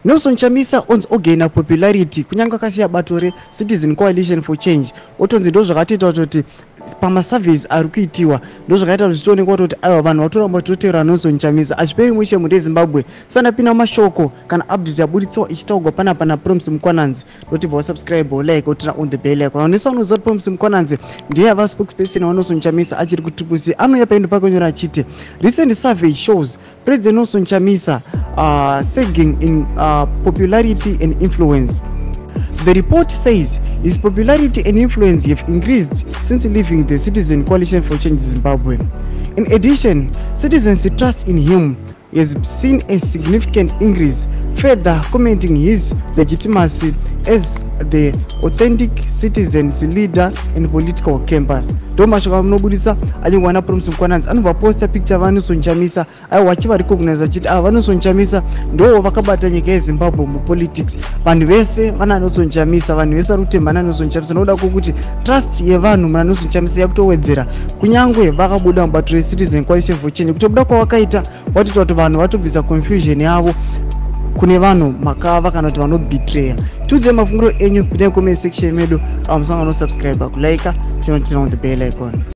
Nelson Chamisa onzi ogaina popularity kunyange akasiya bato reCitizen Coalition for Change. Otonzi ndo zvakatoita kutoti pamasurveys ari kuitiwa, ndo zvakaita kuti zvichionekwa kutoti aiwa, vanhu vatoramba toteera Nelson Chamisa. Hazviperi mushe mhuri yeZimbabwe. Sandapinda mashoko kana update yaburitswa ichitaurwa panapa naPromise Mukwananzi, ndotibva wasubscribe, like, oturn on the bell icon. Vanhu vese vanoziva kuti Promise Mukwananzi ndiye ava spokesperson waNelson Chamisa achiri kuTriple C. Anouya paendo pakanyora achiti, "Recent survey shows President Nelson Chamisa sagging in popularity and influence. The report says his popularity and influence have increased since leaving the Citizen Coalition for Change Zimbabwe. In addition, citizens' trust in him has seen a significant increase, further commenting his legitimacy as the authentic citizens leader in political campus." Ndo mashoko amunobudisa achingwana Promise Mukwananzi. Anobva posta picture vaNelson Chamisa, aiwa, vachivarecognize vachiti ava vaNelson Chamisa ndo vakabata nyika yeZimbabwe mupolitics. Vanhu vese vana Nelson Chamisa, vanhu vese vari kutemba naNelson Chamisa, nokuda kwokuti trust yevanhu muna Nelson Chamisa yakutowedzera kunyange vakabuda mubato reCitizen Coalition for Change. Kutobuda kwavakaita watoita kuti vanhu vatobvisa confusion yavo kune vanhu makava kana kuti vanobetreya. Tiudze mafungiro enyu, pindai comment section medu. Musangano, subscribe, kulike, turn on the bell icon.